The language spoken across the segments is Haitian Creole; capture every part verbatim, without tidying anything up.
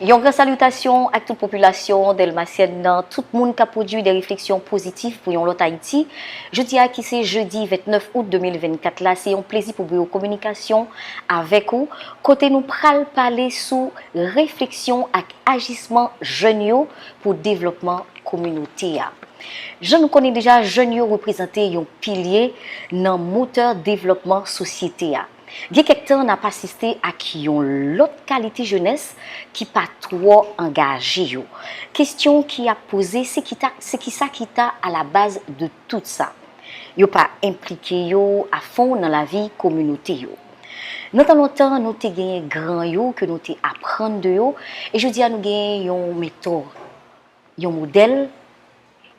Yon gran salitasyon ak tout popilasyon dèlmasyèn nan, tout moun k ap pwodui de refleksyon pozitif pou yon lòt Ayiti. Jodi a ki se jedi vennèf out de mil vennkat la, se yon plezi pou biro kominikasyon avèk ou, kote nou pral pale sou refleksyon ak ajisman jèn yo pou devlòpman kominote a. Jan nou konnen deja, jèn yo reprezante yon pilye nan motè devlòpman sosyete a. Gen kèk tan n ap asiste ak yon lòt kalite jenès ki pa twò angaje yo. Kesyon ki ap poze, se ki ta, se ki sa ki ta alabaz de tout sa? Yo pa enplike yo afon nan lavi kominote yo. Nan tan lontan, nou te genyen gran yo ke nou te aprann de yo, e jodi a nou genyen yon mentò, yon modèl,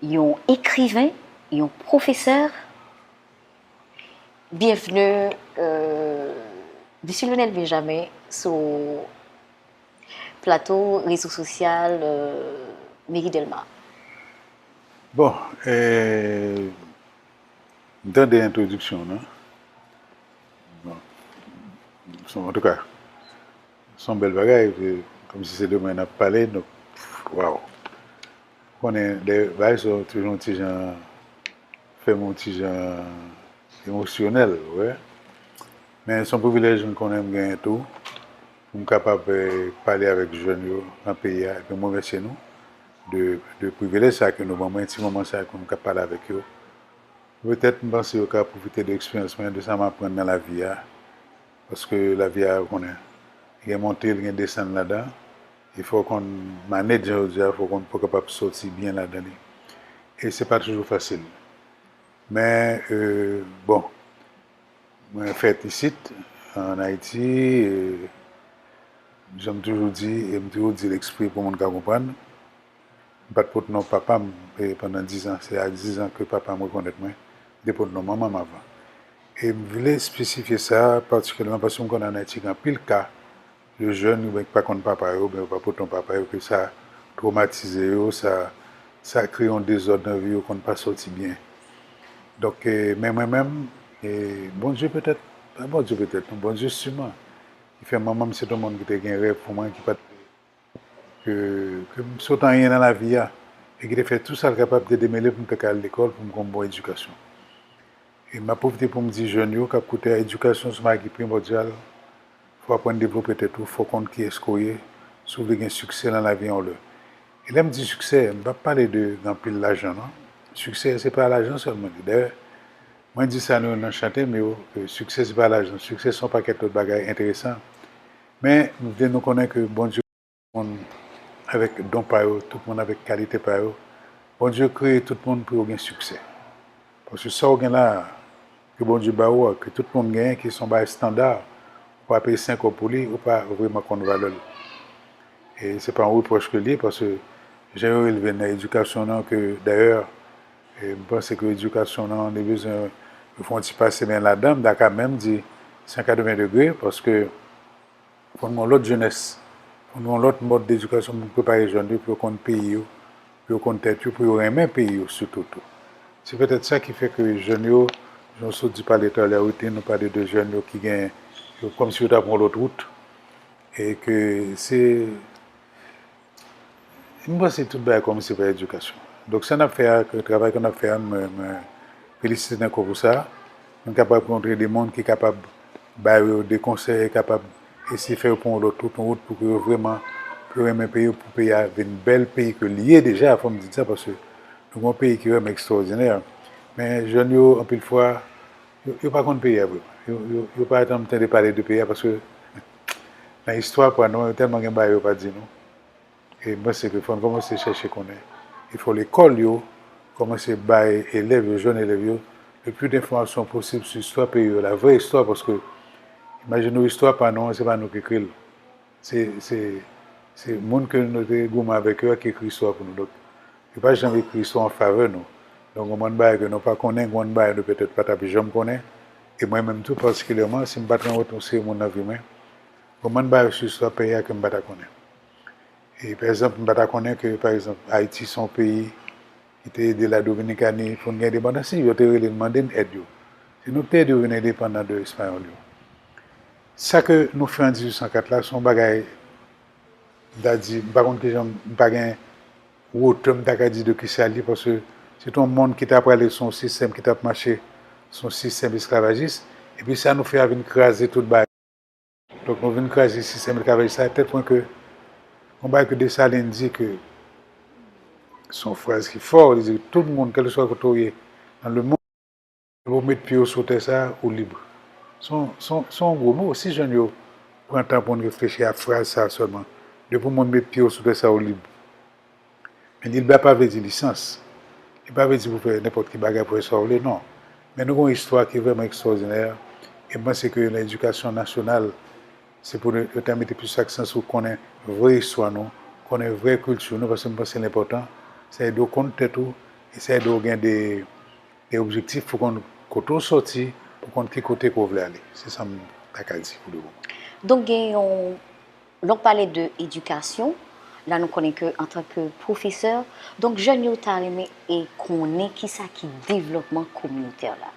yon ekriven, yon pwofesè. Byenvni, euh, Lucie Lionel Benjamin sou plato rezo sosyal, euh, Meri Dèlma. Bon, eh, m tande entwodiksyon w nan. Bon, antouka, se yon bèl bagay, kòmsi se de mwen n ap pale, donk, waw. Konnen, de bagay sa yo toujou yon ti jan, fè m yon ti jan emosyonèl, ou wè. Men se yon privilèj m konnen m genyen tou, pou m kapab eh, pale avèk jèn yo nan peyi a, epi m remèsye nou de, de privilèj sa ke nou ban mwen, ti moman sa ke m ka pale avèk yo. Petèt m panse yo ka pwofite de eksperyans mwen, de sa m aprann nan lavi a. Paske lavi a, ou konnen, gen monte l, gen desann ladan. E fò w konn manage, jan yo di a, fò w konn pou w kapab soti byen ladan li. E se pa toujou fasil. Men, euh, bon, mwen fèt isit, ann Ayiti, e jan m toujou di, e m toujou di l eksprè pou moun ka konprann, m pa t pot non papa m, e pandan dizan, se a dizan ke papa m rekonèt mwen, m te pot non manman m avan. E m vle espesifye sa patikilyèman paske m konnen ann Ayiti gen anpil ka de jèn oubyen ki pa konn papa yo, oubyen yo pa pot non papa yo, ke sa twomatize yo, sa, sa kreye yon dezòd nan vi yo, konn pa soti byen. Donk, eh, men mwen menm, eh, Bondye petèt, pa Bondye petèt, non, Bondye siman, ki fè manman m se t yon moun ki te gen rèv pou mwen, ki pa t ke, ke m sot anyen nan lavi a, e ki te fè tou sa l kapab te demele pou m te ka al lekòl, pou m gen yon bon edikasyon. E m ap pwofite pou m di jèn yo k ap koute a, edikasyon se yon bagay ki primòdyal. Fò w aprann devlope tèt ou, fò w konn kiyès ke w ye, si w vle gen siksè nan lavi a yon lè. E lè m di siksè, m p ap pale de gen anpil lajan, non. Siksè, se pa lajan sèlman li. Dayè, mwen di sa nou nan chante m yo, ke siksè, se pa lajan. Siksè, se yon pakèt lòt bagay enteresan. Men, m vle nou konnen ke Bondye moun avèk don pa yo, tout moun avèk kalite pa yo. Bondye kreye tout moun pou yo gen siksè. Paske sa w gen la a, ke Bondye ba ou a, ke tout moun genyen, ki se yon bagay estanda, ou pa peye senk kòb pou li, ou pa vrèman konn valè l. E se pa yon repwòch ke l ye, paske jan yo elve n nan edikasyon nan, ke dayè, e m panse ke edikasyon nan, nou bezwen fè yon ti pase men ladan, m ta ka menm di san katreven degre, paske fò n gen yon lòt jenès, fò n gen yon lòt mòd dedikasyon pou prepare jèn yo, pou yo konn peyi yo, pou yo konn tèt yo, pou yo renmen peyi yo sitou tou. Se petèt sa ki fè ke jèn yo, jan w sot di pale talè, Whitney, nou pale de jèn yo ki gen, yo kòmsi yo ta pran yon lòt wout, e ke se M panse tout bagay kòmanse pa edikasyon. Donk sa n ap fè a, ke travay ke n ap fè a, mwen, mwen felisite n ankò pou sa. Nou kapab rankontre de moun ki kapab ba yo de konsèy, kapab eseye fè yo pran yon lòt wout, yon wout pou ke yo vrèman, pou yo renmen peyi yo, pou peyi a vin bèl peyi ke l ye deja, fò m di sa, paske nou gen yon peyi ki vrèman ekstwòdinè. Men jèn yo, anpil fwa, yo, yo pa konn peyi a vrèman. Yo, yo, yo pa janm tande pale de peyi a, paske nan istwa pa nou, tèlman gen bagay yo pa di nou. E m panse ke fò n kòmanse chèche konnen. E fò lekòl yo kòmanse bay elèv yo, jèn elèv yo, le plis d enfòmasyon posib sou istwa peyi yo, la vrè istwa, paske imajine w, istwa pa nou an, se pa nou ki ekri l. Se, se, se moun ke nou te goumen avèk yo a ki ekri istwa pou nou. Donk, yo pa janm ekri istwa an favè nou. Donk, gen yon bann bagay ke nou pa konnen, gen yon bann bagay nou petèt pa t ap janm konnen. E mwen menm tou, patikilyèman, si m pa t rankontre yon seri moun nan vi mwen, gen yon bann bagay sou istwa peyi a ke m pa ta konnen. E pa egzanp, m pa ta konnen ke, pa egzanp, Ayiti se yon peyi ki te ede la Dominikani pou n gen endepandans li, yo te rele n mande n èd yo. Se nou ki te ede yo vin endepandan de Espayòl yo. Sa ke nou fè an dizuit san kat la, se yon bagay M ta di, m pa konn kijan, m pa gen wotè m ta ka di de kisa l ye, paske se t yon monn ki ta prale sou yon sistèm ki t ap mache sou yon sistèm esklavajis, epi sa nou fè a vin kraze tout bagay. Donk, nou vin kraze sistèm esklavajis la, tèt pwen ke yon bagay ke Desalin di ke se yon fraz ki fò, li di tout moun, kèlkeswa kote w ye nan lemonn, depi w met pye w sou tè sa a, ou lib. Se yon, se yon, se yon gwo mo. Si jèn yo pran tan pou n reflechi a fraz sa a sèlman, depi w met pye w sou tè sa a, ou lib. Men lib la pa vle di lisans. Li pa vle di pou fè nenpòt ki bagay, pou fè sa w vle, non. Men nou gen yon istwa ki vrèman ekstwòdinè. E m panse ke nan edikasyon nasyonal, se pou nou, yo ta mete plis aksan sou konnen vrè istwa nou, konnen vrè kilti nou, paske m panse l enpòtan. Sa ede w konn tèt ou, e sa ede w gen de, de objektif pou konn kote w sòti, pou konn ki kote ke w vle ale. Se sa m ta ka di pou lemoman. Donk, gen yon Lè w pale de edikasyon, la nou konnen ke antanke pwofesè, donk jèn yo ta renmen e konnen kisa ki devlopman kominotè la.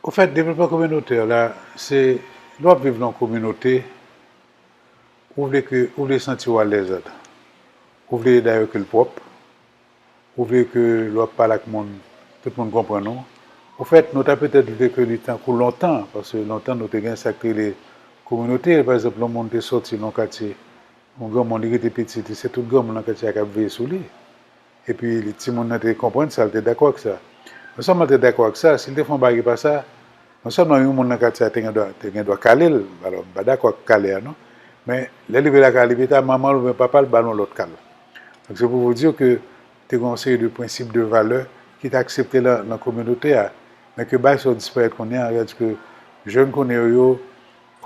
Ofèt, devlopman kominotè la, se lè w ap viv nan yon kominote, ou vle ke, ou vle santi w alèz ladan. Ou vle dayè ke l pwòp, ou vle ke lè w ap pale ak moun, tout moun konprann ou. Ofèt, nou ta petèt vle ke li tankou lontan, paske lontan nou te gen sa k rele kominote. Pa egzanp, yon moun te sòti nan yon katye, yon granmoun, li rete piti, se tout granmoun nan katye a k ap veye sou li. Epi timoun nan te konprann sa, l te dakò ak sa. Non sèlman l te dakò ak sa, si l te fè yon bagay ki pa sa, non sèlman yon moun nan katye a te gen dwa, te gen dwa kale l, alò m pa dakò ak kale a non, men lè l rive lakay li pita, manman l oubyen papa l ba l yon lòt kal. Donk se pou vous dire ke te gen yon seri de prensip, de valè ki te aksepte nan, nan kominote a, men ke bagay sa yo disparèt kounye a, sètadi ke jèn kounye yo, yo,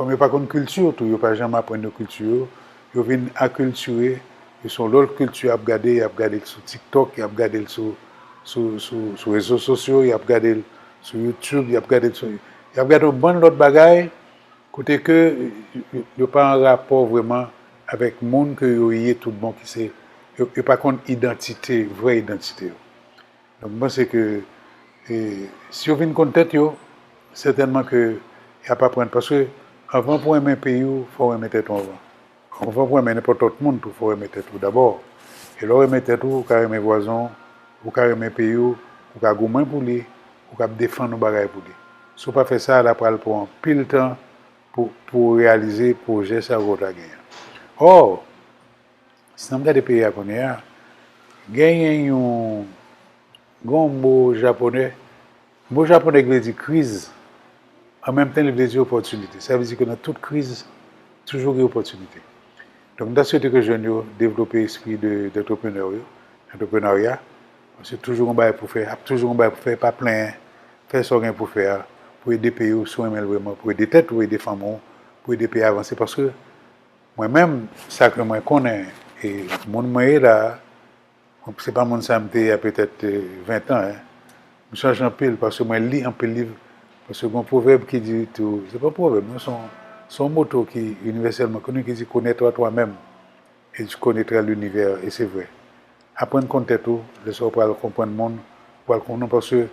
kòm yo pa konn kilti yo tou, yo pa janm aprann yo kilti yo, yo vin akiltire, yo se yon lòt kilti y ap gade, y ap gade l sou TikTok, y ap gade l sou, sou, sou, sou rezo sosyo, y ap gade l sou YouTube, y ap gade l sou, y ap gade yon bann lòt bagay, kote ke yo, yo pa an rapò vrèman avèk moun ke yo ye tout bon, ki se, yo, yo pa konn idantite, vrè idantite yo. Donk, m panse ke, e, si yo vin konn tèt yo, sètènman ke y ap aprann, paske anvan pou w renmen peyi w, fò w renmen tèt ou anvan. Anvan pou w renmen nenpòt lòt moun tou, fò w renmen tèt ou dabò. E lè w renmen tèt ou, ou ka renmen vwazen w, ou ka renmen peyi w, ou ka goumen pou li, ou ka ap defann yon bagay pou li. Si w pa fè sa, l ap pral pran anpil tan pou, pou w reyalize pwojè sa yo ke w ta genyen. Ò, si n ap gade peyi a kounye a, genyen yon, gen yon mo japonè, mo japonè ki vle di kriz, an menm tan li vle di opòtinite. Sa vle di ke nan tout kriz, toujou gen opòtinite. Donk, m ta swete ke jèn yo devlope espri de, de antreprenè yo, antreprenarya, paske toujou gen bagay pou fè, ap toujou gen bagay pou fè, pa plenyen, fè sa w gen pou fè a, pou ede peyi w, si w renmen l vrèman, pou ede tèt ou, ede fanmi w, pou ede peyi a avanse, paske mwen menm, sa ke mwen konnen, e moun mwen ye la a, se pa moun sa a m te ye a petèt, e, ven tan, en. M chanje anpil, paske mwen li anpil liv, paske gen yon pwovèb ki di tou, se pa pwovèb, non, se yon, se yon moto ki inivèsèlman koni ki di, connais-toi toi-même et tu connaîtras l'univers, e se vre. Aprann konn tèt ou, lè sa w pral konprann moun, ou pral konprann, paske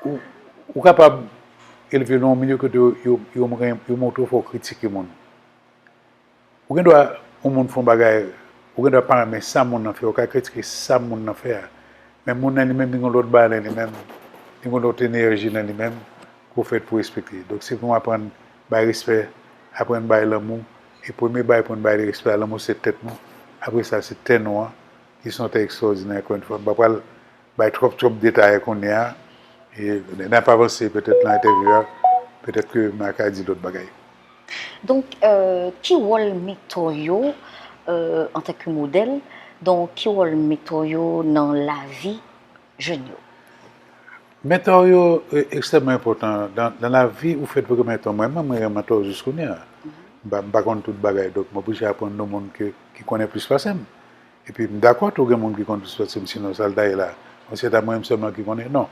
ou, ou kapab elve nan yon milye kote yo, yo, yo, yo montre w fò w kritike moun. Ou gen dwa, yon moun fè yon bagay, ou gen dwa pa renmen sa moun nan fè, ou ka kritike sa moun nan fè a. Men moun nan li menm, li gen yon lòt bagay nan li menm, li gen yon lòt enèji nan li menm, ke w fèt pou w respekte. Donk, se pou w aprann bay respè, aprann bay lanmou. E premye bagay pou n bay respè a, lanmou, se tèt nou. Apre sa, se tè nou an, ki se yon tè ekstwòdinè, ankò yon fwa. M pa pral bay twòp, twòp detay kounye a. E n ap avanse petèt nan entèvyou a, petèt ke m a ka di lòt bagay. Donk, euh, ki wòl mentò yo, euh, antanke modèl? Donk, ki wòl mentò yo nan lavi jèn yo? Mentò yo, e, ekstrèmman enpòtan. Nan, nan lavi, ou fèt pou gen mentò. Mwen menm, mwen gen mentò jis kounye a. M pa, m pa konn tout bagay, donk, m oblije aprann nan moun ke, ki konnen plis pase m. Epi, m dakò tou gen moun ki konn plis pase m, sinon sa l ta ye la. Paske se ta mwen menm sèlman ki konnen. Non.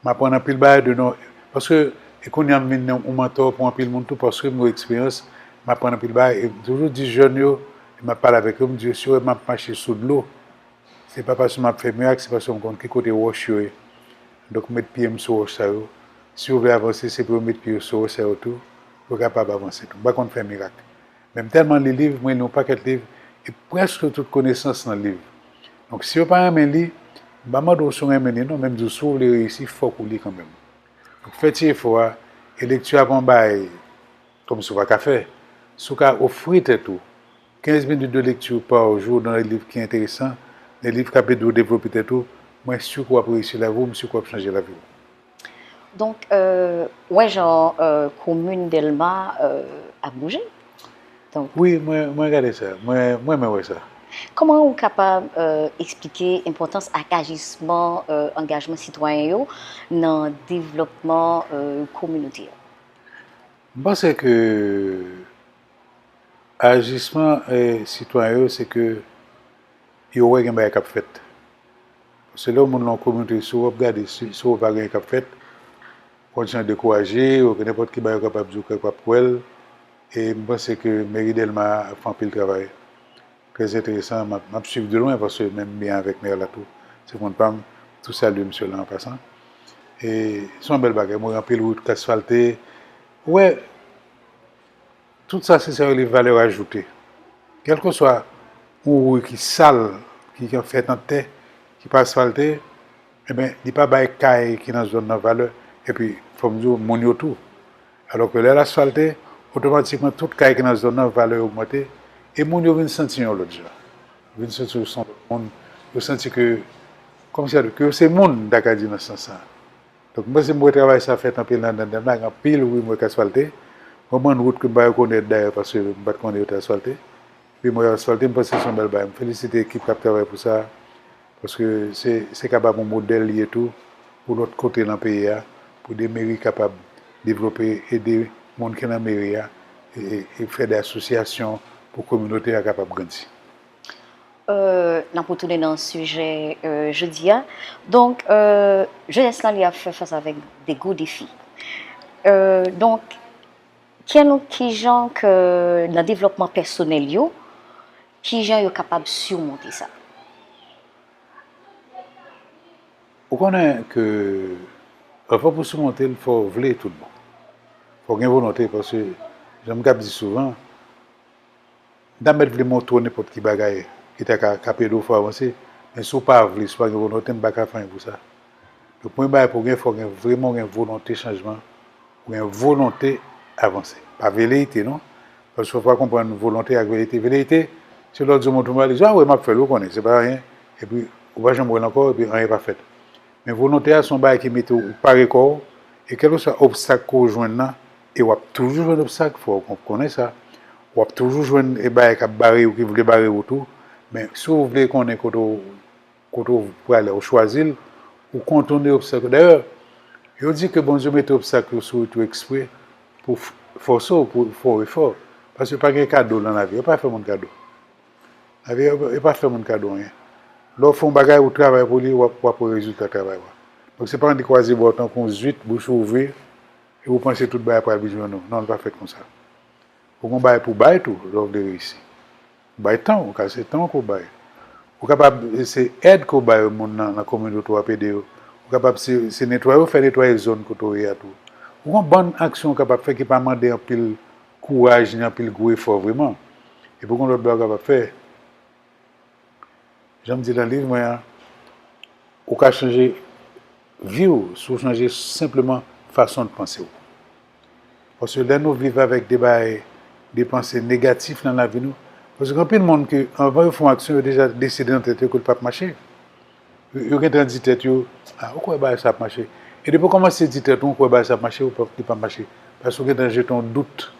M aprann anpil bagay de non. Paske, e kounye a m vin yon mentò pou anpil moun tou, paske m gen eksperyans, m aprann anpil bagay. E m toujou di jèn yo, e m ap pale avèk yo, m di yo, si yo wè m ap mache sou dlo, se pa paske m ap fè mirak, se paske m konn ki kote wòch yo ye. Donk, m met pye m sou wòch sa yo. Si yo vle avanse, se pou yo met pye yo sou wòch sa yo tou. pou yo kapab avanse tou. M pa konn fè mirak. Men m tèlman li liv, mwen li yon pakèt liv, e prèske tout konesans nan liv. Donk, si yo pa renmen li, m pa mande w si w renmen li non, men m di w si w vle reyisi, fòk ou li kanmenm. Donk, fè ti efò a, e lekti a pa yon bagay kòmsi w pa ka fè. Si w ka ofri tèt ou kenz minit de lekti pa jou nan de liv ki enteresan, de liv k ap ede w devlope tèt ou, mwen si ke w ap reyisi lavi w, m si ke w ap chanje lavi w. Donk, euh, w wè jan euh, komin Dèlma euh, ap bouje? Donk, wi, mwen, mwen gade sa. Mwen, mwen renmen wè sa. Kòman ou kapab euh, eksplike enpòtans ak ajisman euh, angajman sitwayen yo nan devlòpman euh, kominote a? M panse ke ajisman eh, sitwayen yo se ke yo wè gen bagay k ap fèt. Paske lè yon moun nan yon kominote, si w ap gade, si, si w pa gen k ap fèt, konn jan dekouraje, ou gen nenpòt ki bagay yo kapab di w k ap kwè l. E m panse ke meri Dèlma ap fè anpil travay. Trè enteresan, m ap, m ap swiv de lwen paske menm byen avèk mè la tou. Se moun pa m, tou salye misye la an pasan. E se yon bèl bagay, mwen anpil wout k asfalte. Ou wè, tout sa se sa yo rele valè ajoute. Kèlkeswa yon ri ki sal, ki fèt an tè, ki pa asfalte, enben, li pa bay kay ki nan zòn nan valè. Epi, fò m di w, moun yo tou. Alò ke lè l asfalte, otomatikman, tout kay ki nan zòn nan, valè yo ogmante, e moun yo vin santi yon lòt jan. Yo vin santi yo se yon lòt moun, yo santi ke, kòmsi ke yo se moun, m ta ka di nan sans sa. Donk, m panse m wè travay sa fèt anpil nan anndan Dèlma, gen anpil ri m wè k asfalte. Mwen bann wout ke m pa rekonèt dayè, paske m pa t konnen yo te asfalte. Ri m wè yo asfalte, m panse se yon bèl bagay. M felisite ekip k ap travay pou sa, paske se, se kapab yon modèl li ye tou pou lòt kote nan peyi a, pou de meri kapab devlope, ede moun ki nan meri a, e, e, e fè de asosyasyon pou kominote a kapab grandi. Euh, n ap retounen nan sijè euh, jodi a. Donk, euh, jenès lan li ap fè fas avèk de gwo defi. Euh, donk, kè nou kijan ke nan devlòpman pèsonèl yo, kijan yo kapab simonte sa? Ou konnen ke anvan pou simonte l, fò w vle tout bon. Fò w gen volonte, paske, jan m k ap di souvan, m ta mèt vle montre w nenpòt ki bagay ki ta ka, ka ede w fè w avanse, men si w pa vle, si w pa gen volonte, m pa ka fè anyen pou sa. Donk, premye bagay pou w gen, fò w gen vrèman w gen volonte chanjman, ou gen volonte avanse. Pa veleyite, non. Paske fò w konprann volonte ak veleyite. Veleyite, se lè w di yon moun tou mal, li di, a wi, m ap fè l, ou konnen, se pa anyen. Epi, ou pa janm wè l ankò, epi anyen pa fèt. Men volonte a, se yon bagay ki mete w pare kò w, e kèlkeswa obstak ke w jwenn nan, e w ap toujou jwenn obstak, fò w kon- konnen sa. W ap toujou jwenn e bagay k ap bare w, ki vle bare w tou. Men si w vle konnen kote w kote w prale a, ou chwazi l, ou kontoune obstak yo. Dayè, yo di ke Bondye mete obstak yo sou wout ou ekspre pou f- fòse w, pou fè w efò. Paske pa gen kado nan lavi, yo pa fè moun kado. Lavi, yo pa fè moun kado anyen. Lè w fè yon bagay, ou travay pou li, w ap, w ap wè rezilta travay ou a. Donk, se pa ann kwaze bò tankou yon zwit, bouch ou ouvri, e ou panse tout bagay pral byen jwenn ou. Non, li pa fèt konsa. Ou gen bagay pou bay tou, lè w vle reyisi. Ou bay tan w, ka se tan w ke w bay. Ou kapab, se èd ke w bay moun nan, nan kominote w ap ede yo. Ou kapab se, se netwaye w fè netwaye zòn kote w ye a tou. Ou gen bann aksyon w kapab fè ki pa mande anpil kouraj ni anpil gwo efò vrèman. Epi ou gen lòt bagay w kapab fè. Jan m di nan liv mwen an, ou ka chanje vi w si w chanje senpleman fason w panse w. Paske lè nou viv avèk de bagay, de panse negatif nan lavi nou, paske gen anpil moun ke anvan yo fè yon aksyon, yo deja deside nan tèt yo ke l p ap mache. Yo, yo gentan di tèt yo, a, ou kwè bagay sa ap mache? E depi w kòmanse di tèt ou, ou kwè bagay sa ap mache, ou p ap, li p ap mache. Paske ou gentan jete yon dout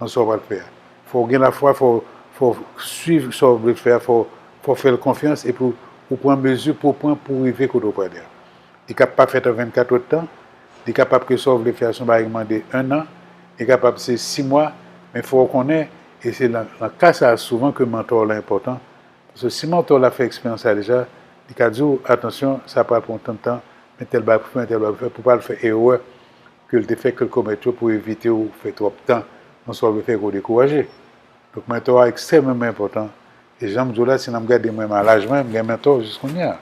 nan sa w pral fè a. Fò w gen lafwa, fò, fò w swiv sa w vle fè a, fò, fò w fè l konfyans epi w, ou pran mezi pou w pran pou w rive kote w prale a. Li ka pa fèt an vennkat èdtan, li kapab ke sa w vle fè a se yon bagay ki mande ennan, li kapab se sis mwa, men fò w konnen, e se nan, nan ka sa a souvan ke mantò w la enpòtan, paske si mantò w la fè eksperyans sa a deja, li ka di w, atansyon, sa pral pran yon tann tan, men tèl bagay pou fè, men tèl bagay pou fè, pou w pa al fè erè ke l te fè ke l komèt yo pou evite w fè twòp tan nan sa w vle fè ke w dekouraje. Donk, mantò a ekstrèmeman enpòtan. E jan m di w la, si n ap gade mwen menm a laj mwen, m gen mantò jis kounye a.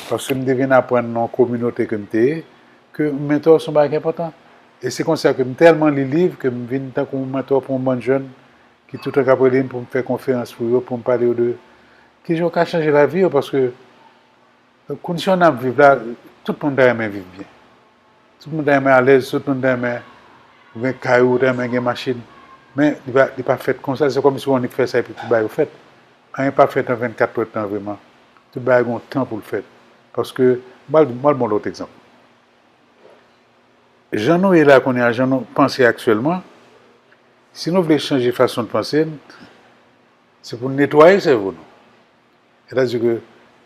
Paske m te vin aprann nan yon kominote ke m te ye, ke mantò se yon bagay ki enpòtan. E se konsa ke m tèlman li liv ke m vin tankou yon mantò pou yon bann jèn ki toutan k ap rele m pou m fè konferans pou yo, pou m pale yo de kijan yo ka chanje lavi yo, paske kondisyon n ap viv la, tout moun ta renmen viv byen. Tout moun ta renmen alèz, tout moun ta renmen gen kay, ou ta renmen gen machin. Men li pa, li pa fèt konsa, se kòmsi w annik fè sa epi tout bagay yo fèt. Anyen pa fèt an vennkat èdtan vrèman. Tout bagay gen yon tan pou l fèt. Paske, m al, m al ba w lòt egzanp. Jan nou ye la kounye a, jan nou panse aktyèlman, si nou vle chanje fason n panse n, se pou n netwaye sèvo nou. Sètadi ke,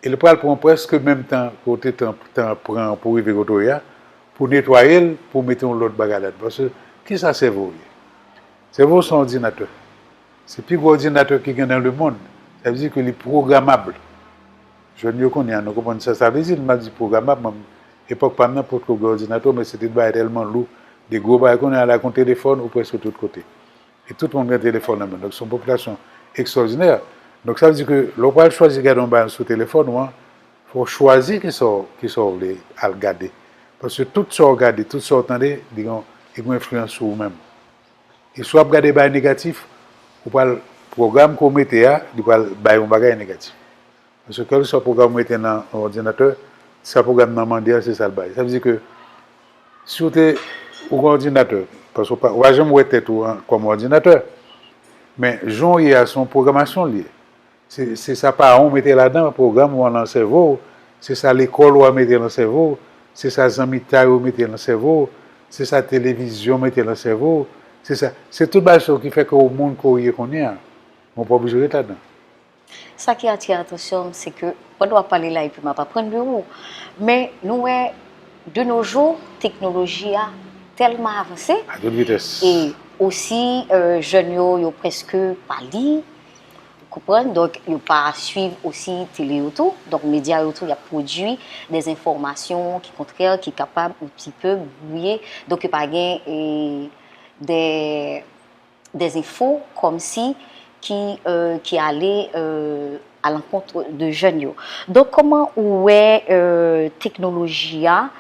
e l pral pran prèske menm tan ke w te tan, tan pran pou rive kote w ye a, pou netwaye l, pou w mete yon lòt bagay ladan. Paske, kisa sèvo w ye? Sèvo w se yon òdinatè. Se pi gwo òdinatè ki gen nan lemonn. Sa vle di ke li pwogramab. Jèn yo kounye a, nou konprann sa sa vle di, lè m ap di pwogramab, mwen, epòk pa m nan, potko gen òdinatè, men se te bagay tèlman lou, de gwo bagay kounye a, la gen yon telefòn, ou prèske tout kote. E tout moun gen telefòn nan men. Donk, se yon popilasyon ekstwòdinè. Donk, sa vle di ke lè w pral chwazi gade yon bagay sou telefòn ou an, fò w chwazi kisa w, kisa w vle al gade. Paske tout sa w gade, tout sa w tande, li gen, li gen yon enfliyans sou ou menm. E si w ap gade bagay negatif, ou pral, pwogram ke w mete a, li pral bay yon bagay negatif. Paske kèlkeswa pwogram ou mete nan yon òdinatè, sa pwogram nan mande a, se sa l bay. Sa vle di ke si w te, ou gen òdinatè, paske w pa, w pa janm wè tèt ou an, kòm òdinatè, men jan w ye a, se yon pwogramasyon l ye. Se, se sa paran w mete ladan, pwogram ou an nan sèvo w, se sa lekòl ou a mete nan sèvo w, se sa zanmitay ou mete nan sèvo w, se sa televizyon mete nan sèvo w, se sa, se tout bagay sa yo ki fè ke w moun ke w ye kounye a. Men w pa oblije ret ladan. Sa ki atire atansyon m, se ke pandan w ap pale la epi m ap aprann de ou. Men nou wè, de nos jours, teknoloji a tèlman avanse. A tout vitès. E osi, euh, jèn yo, yo prèske pa li. Ou konprann? Donk, yo pa swiv osi tele yo tou. Donk, medya yo tou, y ap pwodui des enfòmasyon ki kontrè, ki kapab un petit peu brouye. Donk, yo pa gen, e, des des infos kòmsi ki, euh, ki ale, euh, à l'encontre de jèn yo. Donk, kòman ou wè, euh, teknoloji a,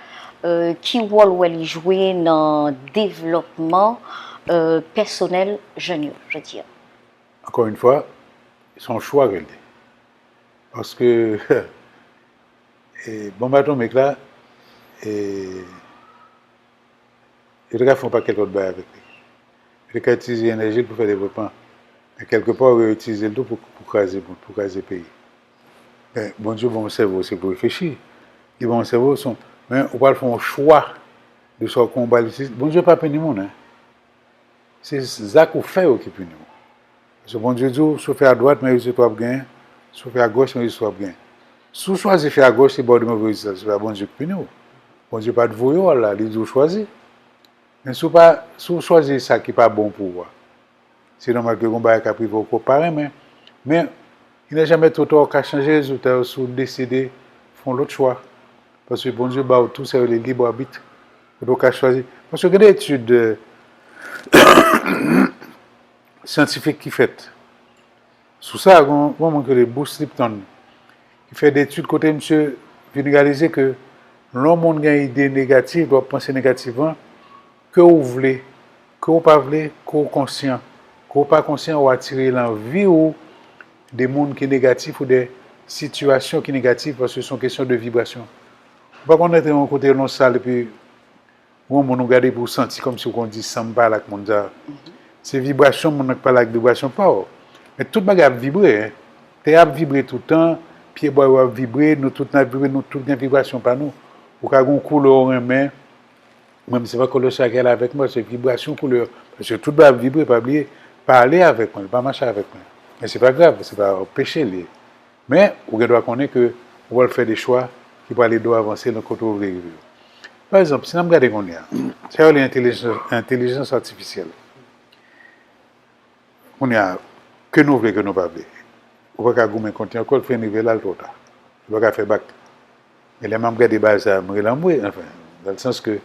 euh, ki wòl ou wè li jwe nan devlòpman, euh, pèsonèl jèn yo, je veux dire? Encore une fois, se yon chwa ke l ye. Paske, e, bonb atomik la, e, yo te ka fè yon pakèt lòt bagay avèk li. Yo te ka itilize enèji l pou fè devlopman. Men kèlkepa, yo itilize l tou pou, pou kraze moun, pou kraze peyi. Men Bondye ba w yon sèvo, se pou reflechi. Li ba w yon sèvo, se yon, men ou pral fè yon chwa de sa w konn ba l itilize. Bondye pa pini moun, en. Se zak ou fè yo ki pini w. Paske Bondye di w, si w fè adwat, men rezilta w ap genyen. Si w fè agòch, men rezilta w ap genyen. Si w chwazi fè agòch, li ba w de move rezilta, se pa Bondye ki pini w. Bondye pa t voye w al la, li di w chwazi. Men si w pa, si w chwazi sa ki pa bon pou ou a, se nòmal ke gen yon bagay k ap rive w ke w pa renmen. Men, il n'est jamais trop tard, ou ka chanje rezilta yo si w deside fè yon lòt chwa. Paske Bondye ba w tou sa yo rele lib abit. Kote w ka chwazi. Paske gen de etid, euh, syantifik ki fèt sou sa. Gen yon, gen yon moun ki rele Bruce Lipton, ki fè de etid kote misye vin reyalize ke lè yon moun gen ide negatif, lè w ap panse negativman, ke w vle, ke w pa vle, ke w konsyan, ke w pa konsyan, w atire nan vi w de moun ki negatif ou de sitiyasyon ki negatif, paske se yon kesyon de vibrasyon. Ou pa konn antre yon kote nan yon sal epi yon moun ou gade pou w santi kòmsi w konn di san m pale ak moun sa. Se vibrasyon moun nan k pale ak vibrasyon pa w. Men tout bagay ap vibre, en. Tè ap vibre toutan, pyebwa yo ap vibre, nou tout n ap vibre, nou tout gen vibrasyon pa nou. Ou ka gen yon koulè w renmen, mwen menm se pa koulè sa ki ale avèk mwen, se vibrasyon koulè. Paske tout bagay ap vibre, pa bliye, pa ale avèk mwen, pa mache avèk mwen. Men se pa grav, se pa peche l ye. Men, ou gen dwa konnen ke ou pral fè de chwa ki pral ede w avanse nan kote w vle rive yo. Pa egzanp, si n ap gade kounye a, sa yo rele entèlijans, entèlijans atifisyèl. Kounye a, ke nou vle, ke nou pa vle, ou pa ka goumen kont li ankò, l fin rive la, l twò ta. Ou pa ka fè bak. Men lè m ap gade bagay sa, m rele anmwe, anfen, nan le sans ke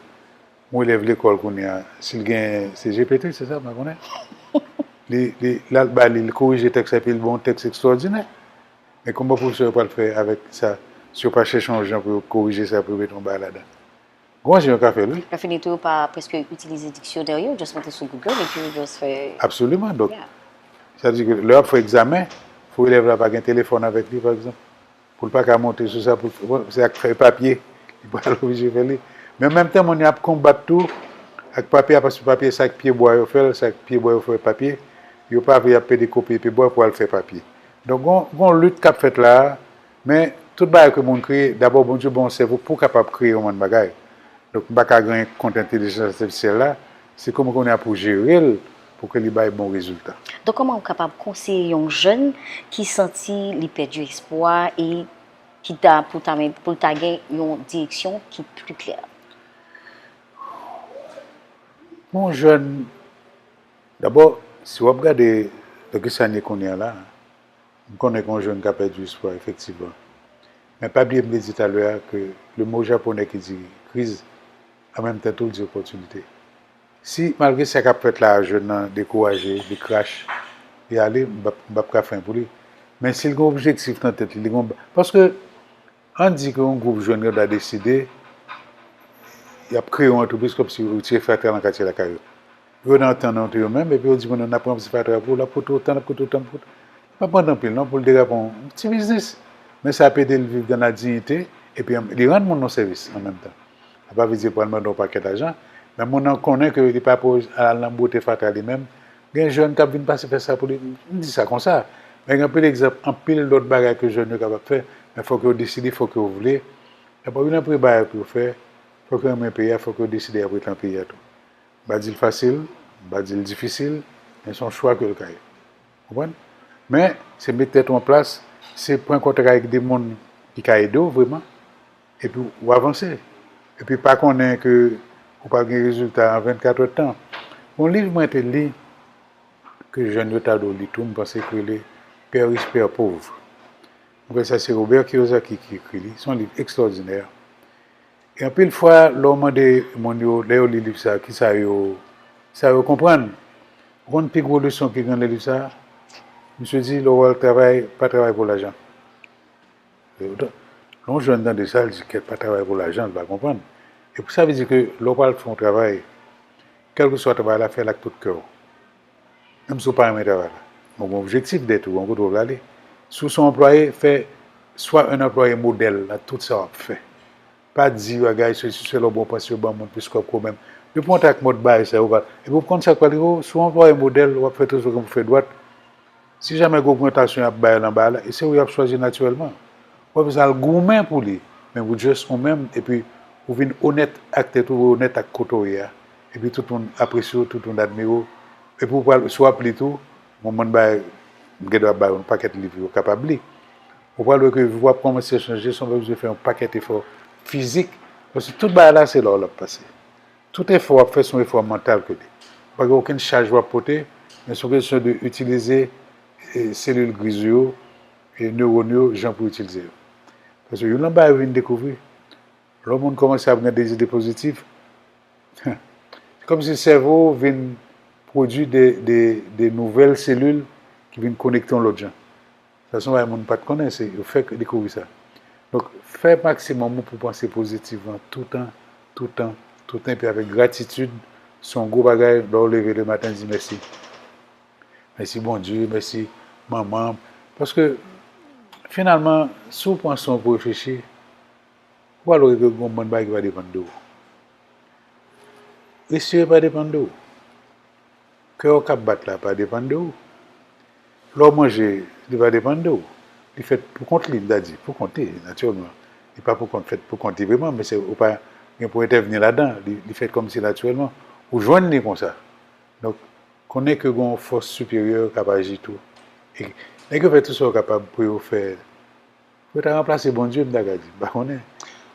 yon elèv lekòl kounye a, si l gen, se G P T, se sa, m pa konnen? Li, li, l al ba li, l korije tèks la, epi l ba w yon tèks ekstwòdinè. Men kòman pwofesè yo pral fè avèk sa, si yo pa chèche yon jan pou yo korije sa, pou yo mete yon bagay ladan? Bon, jan yo ka fè l, wi. Lè fini tou, yo pa prèske itilize diksyonè yo, just monte sou Google epi yo just fè. Absoliman. Donk, sa di ke lè w ap fè egzamen, fò elèv la pa gen telefòn avèk li, pa egzanp. Pou l pa ka monte sou sa, pou l, bon, se ak fèy papye, li pral oblije fè li. Men an menm tan, moun yo ap konbat tou ak papye a, paske papye, se ak pye bwa yo fè l, se ak pye bwa yo fè papye. Yo pa vle y ap pede koupe pye bwa pou al fè papye. Donk, gon, gon lit k ap fèt la a, men tout bagay ke moun kreye, dabò, Bondye ba w yon sèvo pou w kapab kreye yon bann bagay. Donk, m pa ka gen kont entèlijans atifisyèl la, se kòman kounye a pou jere l pou ke li bay bon rezilta. Donk, kòman ou kapab konseye yon jèn ki santi li pèdi espwa e ki ta pou ta men- pou l ta gen yon direksyon ki pli klè? Yon jèn, dabò, si w ap gade nan ki sa n ye kounye a la, m konnen ke yon jèn ka pèdi espwa, efektivman. Men pa bliye m te di talè a ke le mo japonè ki di kriz, an menm tan tou, l di opòtinite. Si, malgre sa k ap fèt la a, jèn nan dekouraje, li krache, li ale, m p ap, m p ap ka fè anyen pou li. Men si l gen objektif nan tèt li, li gen yon, paske, ann di ke yon gwoup jèn yo ta deside, y ap kreye yon antrepriz kòmsi yo retire fatra nan katye lakay yo. Yo nan antann ant yo menm, epi yo di moun nan, n ap ranmase fatra pou ou, l ap koute otan, l ap koute otan, l ap koute. Li p ap rann anpil non, pou l derape yon ti biznis. Men sa ap ede l viv dan la diyite, epi an- li rann moun nan sèvis an menm tan. Sa pa vle di l pral mande yon pakèt lajan, men moun nan konnen ke li pa pou al nan bwote fatra li menm. Gen jèn k ap vin pase fè sa pou li. M di sa konsa. Men gen anpil egzanp, anpil lòt bagay ke jèn yo kapab fè, men fòk yo deside, fòk yo vle. Dabò, youn nan premye bagay pou yo fè, fòk yo renmen peyi a, fòk yo deside y ap rete nan peyi a tou. M pa di l fasil, m pa di l difisil, men se yon chwa ke l ka ye. Konprann? Men, se met tèt ou an plas, se pran kontak avèk de moun ki ka ede w vrèman, epi w avanse. Epi pa konnen ke ou pral gen rezilta an vennkat èdtan. Gon liv mwen te li, ke jèn yo ta dwe li tou, m panse ke rele Père riche, Père pauvre. Mwen kwè sa se Robert Kiyosaki ki ekri li. Se yon liv ekstraòdinè. E anpil fwa, lè w mande moun yo, lè yo li liv sa, kisa yo, sa yo konprann. Ou konn pi gwo leson ki gen nan liv sa? Misye di, lè w al travay, pa travay pou lajan. Lè yon jèn tande sa, l di, kèt, pa travay pou lajan, l pa konprann. E pou sa vle di ke lè w pral fè yon travay, kèlkeswa travay la, fè l ak tout kè w. Menm si w pa renmen travay la. Men w gen objektif dèyè tou, w gen kote w vle ale. Si w se yon anplwaye, fè, swa yon anplwaye modèl nan tout sa w ap fè. Pa di bagay, se si sèl w bon panse yo ban moun plis kòb ke w menm. Yo pran w ak mòd bagay sa yo, epi w konn sa k pral rive w, si w anplwaye modèl, w ap fè tout sa w gen pou fè dwat. Si jamè gen ogmantasyon y ap bay nan bagay la, e se ou y ap chwazi natirèlman. W ap bezwen al goumen pou li, men pou just ou menm, epi ou vin onèt ak tèt ou, onèt ak kote w ye a. Epi tout moun apresye w, tout moun admire w. Epi w pral, si w ap li tou, bon, mwen bay, m gen dwa bay yon pakèt liv yo kapab li. Ou pral wè ke vi w ap kòmanse chanje san w pa bezwen fè yon pakèt efò fizik. Paske tout bagay la, se la w l ap pase. Tout efò w ap fè, se yon efò mantal ke li. Pa gen okenn chaj w ap pote, men se yon kesyon de itilize e, selil griz ou yo, e newòn yo, jan pou itilize yo. Paske youn nan bagay yo vin dekouvri, lè yon moun kòmanse ap gen de zide pozitif, se kòmsi sèvo w vin pwodui de, de, de nouvèl selil ki vin konekte yon lòt jan. Sa se yon bagay moun pa t konnen, se yo fèk dekouvri sa. Donk, fè maksimòm ou pou panse pozitivman toutan, toutan, toutan, epi avèk gratitid, se yon gwo bagay, lè w leve lematen, di mèsi. Mèsi Bondye, mèsi manman. Paske, finalman, si w pran san w pou reflechi, ou pral wè ke gen yon bann bagay ki pa depann de w. Respire pa depann de w. Kè w k ap bat la pa depann de w. Lè w manje, li pa depann de w. Li fèt pou kont li, m ta di, pou kont li, natirèlman. Li pa pou kont, fèt pou kont li vrèman, men se, ou pa gen pou entèvni ladan. Li, li fèt kòmsi natirèlman. Ou jwenn li konsa. Donk, konnen ke gen yon fòs siperyè k ap aji tou. E nèg yo fè tout sa yo kapab pou yo fè, pou yo ta ranplase Bondye, m ta ka di, m pa konnen.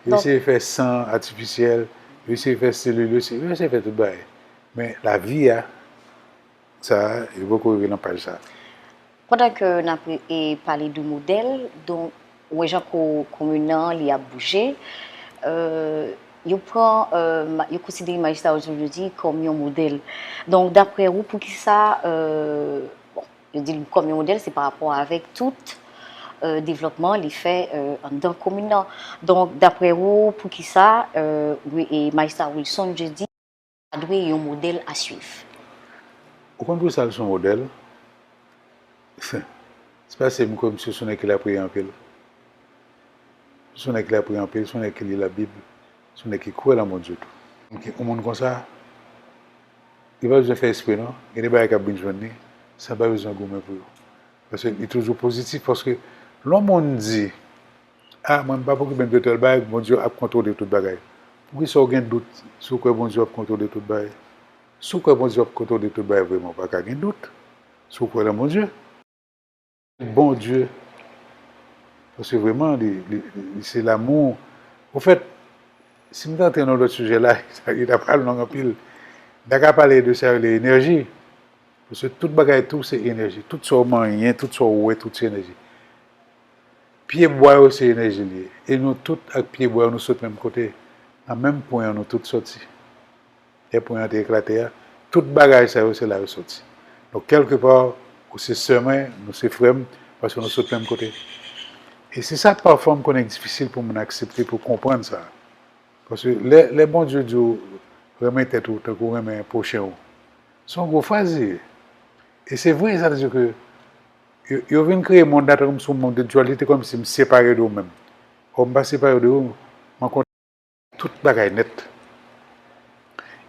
Yo eseye fè san atifisyèl, yo eseye fè selil, yo eseye, yo eseye fè tout bagay. Men lavi a, sa, yo poko rive nan paj sa. Pandan ke n ap e, pale de modèl, donk, ou wè jan ko, komin nan, li ap bouje, euh, yo pran, euh, ma- yo konsidere majistra Jovenel Moïse kòm yon modèl. Donk, daprè ou, poukisa, euh, bon, yo di l kòm yon modèl, se pa rapò avèk tout, euh, devlopman li fè euh, anndan komin nan. Donk, daprè ou, poukisa euh, wi- e Majistra Wilson Jeudi ta dwe yon modèl a swiv? Ou konn pou sa l se yon modèl? Se paske m kwè misye se yon nèg ki la priye anpil. Se yon nèg ki la priye anpil, se yon nèg ki li Labib, se yon nèg ki kwè nan Bondye tou. Yon moun konsa, li pa bezwen fè espre non. Gen de bagay k ap vin jwenn li, sa pa bezwen goumen pou yo. Paske li toujou pozitif, paske lè yon moun di, a, mwen m pa p okipe m de tèl bagay, Bondye ap kontwole tout bagay. Poukisa w gen dout si w kwè Bondye ap kontwole tout bagay? Si w kwè Bondye ap kontwole tout bagay vrèman, w pa ka gen dout si w kwè nan Bondye. Bondye, paske vrèman, li, li, li se lanmou. Ofèt, si m ta antre nan lòt sijè la, li ta pral long anpil. M ta ka pale de sa yo rele enèji. Paske tout bagay tou se enèji. Tout sa w manyen, tout sa w wè, tout se enèji. Pye bwa yo se enèji li ye. E nou tout ak pye bwa yo nou sot menm kote. Nan menm pwen an nou tout soti. Lè pwen an te eklate a, tout bagay sa yo se la yo soti. Donk kèlkepa, ou se sè mwen, nou se frè m, paske nou sot menm kote. E se sa pafwa m konnen difisil pou moun aksepte, pou konprann sa. Paske lè, lè Bondye di w renmen tèt ou tankou w renmen pwochen w, se yon gwo fraz li ye. E se vre, sa vle di ke yo, yo vin kreye mond la tankou sou mond de dualite, kòmsi m separe de ou menm. Ò, m pa separe de ou, mwen kontan tout bagay nèt.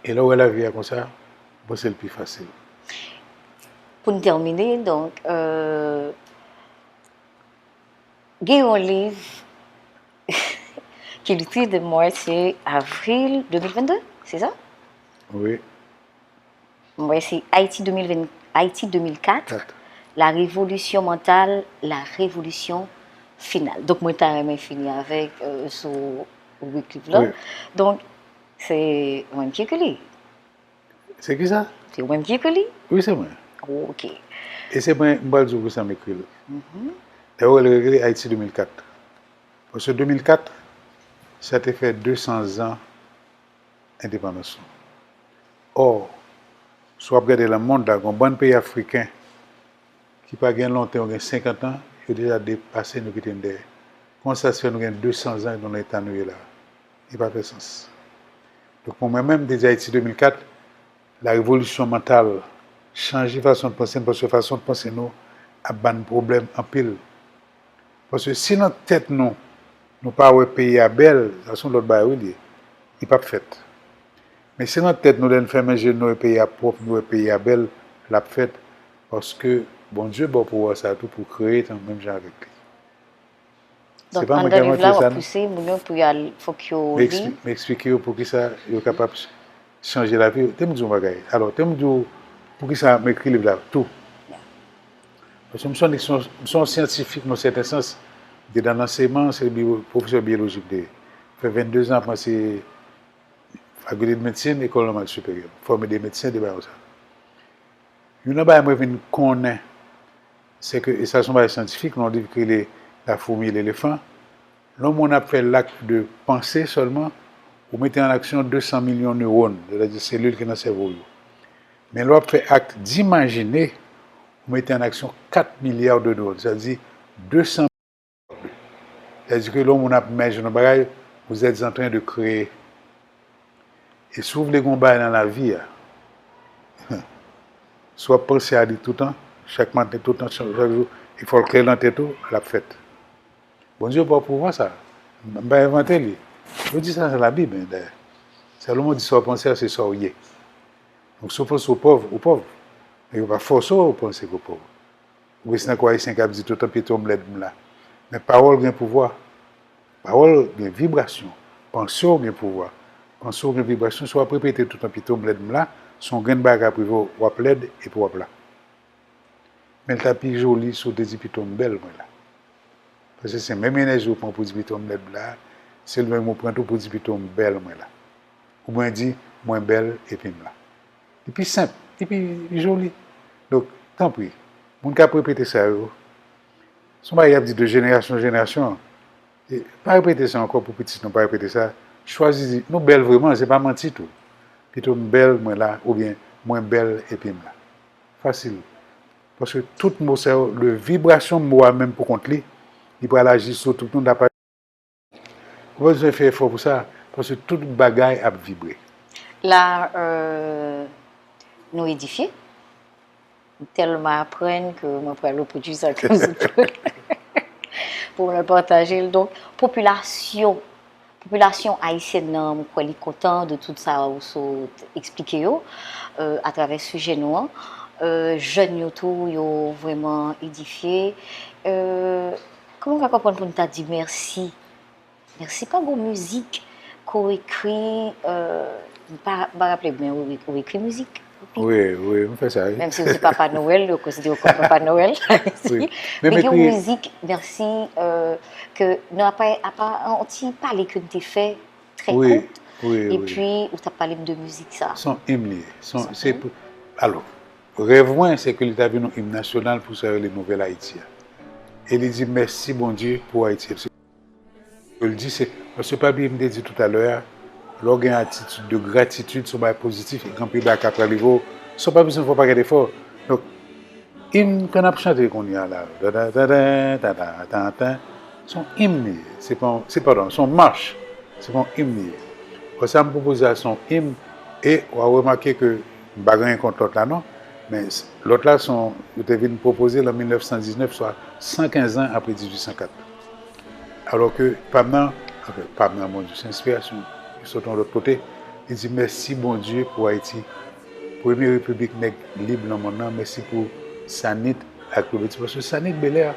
E lè w wè lavi a konsa, m panse l pi fasil. Pou n tèmine, donk, euh, gen yon liv ki li tit de mwen se avril de mil vennde, se sa? Wi. Mwen se Haïti de mil ven, Haïti de mil kat, Kat. La révolution mentale, la révolution finale. Donk mwen ta renmen fini avèk euh, sou ribrik liv la. Wi. Donk se ou menm ki ekri li. Se ki sa? Se ou menm ki ekri li? Wi, se mwen. Oh, ok. E se mwen, m pral di w pou sa m ekri l. Lè w wè l ekri Haïti de mil kat. Paske de mil kat, sa te fè de san zan endepandans nou. Ò, si w ap gade nan mond la, gen yon bann peyi afriken ki pa gen lontan, yo gen senkant an, yo deja depase nou, kite n dèyè. Kòman sa se fè nou gen de san zan nou nan eta nou ye la? Li pa fè sans. Donk mwen menm, m te di Ayiti de mil kat, la révolution mentale, chanje fason n panse n, paske fason n panse nou ap ba n pwoblèm anpil. Paske si nan tèt nou, nou pa wè peyi a bèl, sa se yon lòt bagay wi li ye. Li p ap fèt. Men si nan tèt nou, lè n fèmen je n, nou wè peyi a pwòp, nou wè peyi a bèl, l ap fèt. Paske Bondye ba w pouvwa sa a tou pou w kreye tan menm jan avèk li. Donk anndan liv la, w ap pouse moun yo pou y al, fòk yo li. M eksplike yo poukisa yo kapab chanje lavi yo. Te m di w yon bagay. Alò, te m di w poukisa m ekri liv la tou. Paske m sonje m se yon syantifik nan sèten sans. M te nan lansèyman, se pwofesè byoloji m te ye. Fè vennde zan, mwen se Fakilte de Medsin, Lekòl Nòmal Siperyè. Fòme de medsen, de bagay konsa. Youn nan bagay mwen vin konnen, se ke, e sa se yon bagay syantifik, nan yon liv ki rele La fourmi et l'éléphant, lè yon moun ap fè lakt de panse sèlman, ou mete an aksyon de san milyon newòn, sètadi selil ki nan sèvo w yo. Men lè w ap fè akt d'imajine, ou mete an aksyon kat milya de newòn, sètadi de san Sètadi ke lè yon moun ap imajine yon bagay, vous êtes en train de créer. E si w vle gen yon bagay nan lavi a, si w ap panse a li toutan, chak maten, toutan, chak jou, e fò l klè nan tèt ou, l ap fèt. Bondye ba w pouvwa sa. M pa envante li. Yo di sa nan Labib, dayè. Salomon di sa w panse a, se sa w ye. Donk, si w panse w pòv, ou pòv. Men yo pa fòse w panse ke w pòv. Ou gen nan kò ayisyen k ap di, "Toutan pito m lèd m la." Men pawòl gen pouvwa. Pawòl gen vibrasyon. Panse w gen pouvwa. Panse w gen vibrasyon. Si w ap repete, "Toutan pito m lèd m la," se yon grenn bagay k ap rive w, w ap lèd epi w ap la. Men l ta pi joli si w te di, "Pito m bèl mwen la." Paske se menm enèji ou pran pou di, "Pito m lèd m la," se l menm ou pran tou pou di, "Pito m bèl mwen la." Oubyen di, "Mwen bèl epi m la." Li pi senp, li pi joli. Donk, tanpri, moun k ap repete sa yo, se yon bagay y ap di de jenerasyon an jenerasyon. E pa repete sa ankò pou pitit nou, pa repete sa. Chwazi di, "Nou bèl vrèman, se pa manti tou." Pito m bèl, mwen la, oubyen mwen bèl epi m la. Fasil. Paske tout mo sa yo, le vibrasyon mo a menm pou kont li, Li pral aji sou tout moun, l ap aji. Ou pa bezwen fè efò pou sa, paske tout bagay ap vibre. La, euh, nou edifye. M tèlman aprann ke mwen pral repwodui sa ke m sot fè pou mwen pataje l. Donk, popilasyon, popilasyon ayisyèn nan, mwen kwè li kontan de tout sa ou sot eksplike yo, euh, atravè sijè nou an. Euh, jèn yo tou, yo vrèman edifye. Euh, kòman w ka konprann pou n ta di mèsi? Mèsi pa gon mizik ke w ekri, euh, m pa, m pa raple m, men ou, ou ekri mizik? Wi, wi, m fè sa, wi. Menm si w se Papa Nwèl, yo konsidere w kòm Papa Nwèl. Wi. Men gen yon mizik, mèsi, euh, ke, non, apa, apa, yon ti pale ke n te fè, trè kout, epi ou t ap pale m de mizik sa. Se yon im li ye. Se pou, alò, rèv mwen, se ke li ta vin yon im nasyonal pou sa yo rele Nouvèl Ayiti a. E li di, mèsi, Bondye, pou Ayiti. Yo l di se, paske pa bliye m te di toutalè a, lè w gen atitid de gratitid, se yon bagay pozitif, e gen anpil bagay k ap rive w, san w pa bezwen fè yon pakèt efò. Donk, im ke n ap chante kounye a la, se yon im li ye, se pa, se, padon, se yon mach, se pa yon im li ye. Bon, sa m pwopoze a se yon im, e w a remake ke m pa gen anyen kont lòt la non, men lòt la se yon, yo te vin pwopoze l an mil nèf san diznèf, swa san kenz an apre dizuit san kat. Alò ke pa m nan, anfen, pa m nan, Bondye, se enspirasyon ki sot yon lòt kote. Li di, mèsi Bondye pou Ayiti, premye repiblik nèg lib nan mond nan, mèsi pou Sanit ak Cloverty, paske Sanit Belair,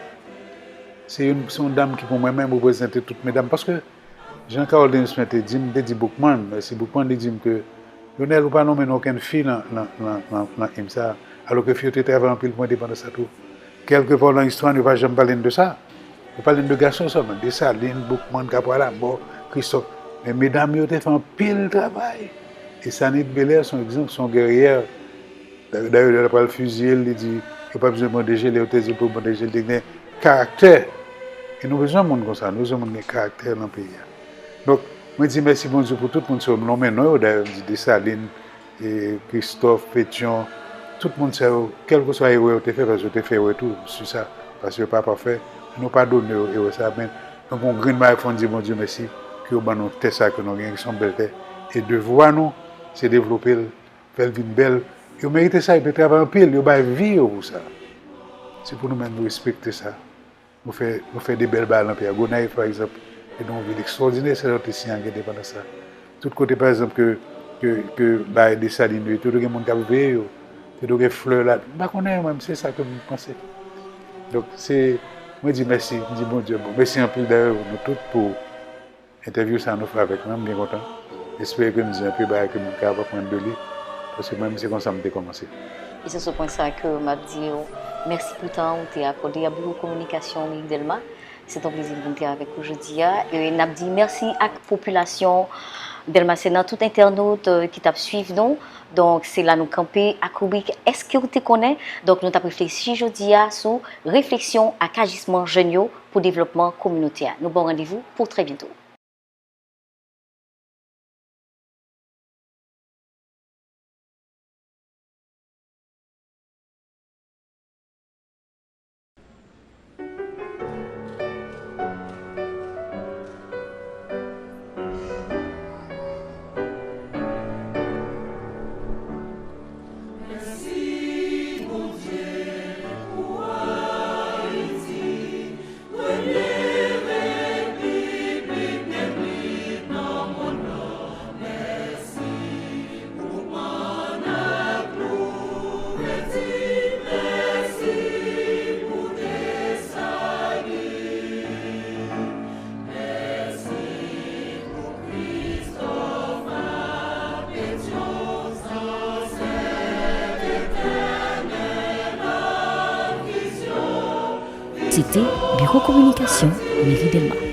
se youn, se yon dam ki pou mwen menm reprezante tout medam, paske jan Carole Denis mwen te di m, m te di Boukman, mèsi Boukman, li di m ke Lionel, ou pa nonmen n okenn fi nan, nan, nan, nan, nan im sa a, alò ke fi yo te travay anpil pou endepandans la tou. Kèlkepè nan istwa n, yo pa janm pale n de sa. Yo pale n de gason sèlman, Desalin, Boukman, Kapwa Lamò, Kristòf. Men medam yo te fè anpil travay. E Sanit Belair se yon egzanp, se yon gèryè. Dayè, lè yo pral fiziye l, li di, yo pa bezwen bande je l, lè yo te di l pou yo bande je l, li te gen karaktè. E nou bezwen moun konsa, nou bezwen moun gen karaktè nan peyi a. Donk, mwen di mèsi Bondye pou tout moun sa yo, m nonmen non yo, dayè, m di Desalin, e, Kristòf, Petyon, tout moun sa yo, kèlkeswa erè yo te fè, paske yo te fè erè tou, m si sa, paske yo pa pafè, nou padone yo erè sa, men nou gen yon grenn bagay fò n di Bondye mèsi, ke yo ban nou tè sa ke nou genyen, ki se yon bèl tè, e devwa nou, se devlope l, fè l vin bèl, yo merite sa, yo te travay anpil, yo bay vi yo pou sa. Se pou nou menm nou respekte sa. Nou fè, nou fè de bèl bagay nan peyi a. Gonayiv, pa egzanp, se te yon vil ekstwòdinè, se lè yo te siyen ak endepandans la. Tout kote, pa egzanp, ke, ke, ke bagay Desalin yo, te dwe gen moun k ap veye yo. Te dwe gen flè la. M pa konnen, mwen, se sa ke m panse. Donk, se, mwen di mèsi, m di Bondye, bon, mèsi anpil dayè nou tout pou entèvyou sa a nou fè avèk mwen, m byen kontan. M espere ke m di anpil bagay ke moun kapab aprann de li, paske mwen menm se konsa m te kòmanse. E se sou pwen sa a ke m ap di w mèsi pou tan ou te akòde a Biwo Kominikasyon Meri Dèlma. Se t yon plezi pou m te avèk ou jodi a. E n ap di mèsi ak popilasyon Dèlma Sena, tout entènot, euh, ki t ap swiv nou. Donk, se la nou kanpe ak ribrik Èske w te konnen? Donk, nou t ap reflechi jodi a sou refleksyon ak ajisman jèn yo pou devlopman kominotè a. Nou ba w randevou pou trè byento. Se te Biwo Kominikasyon Meri Dèlma.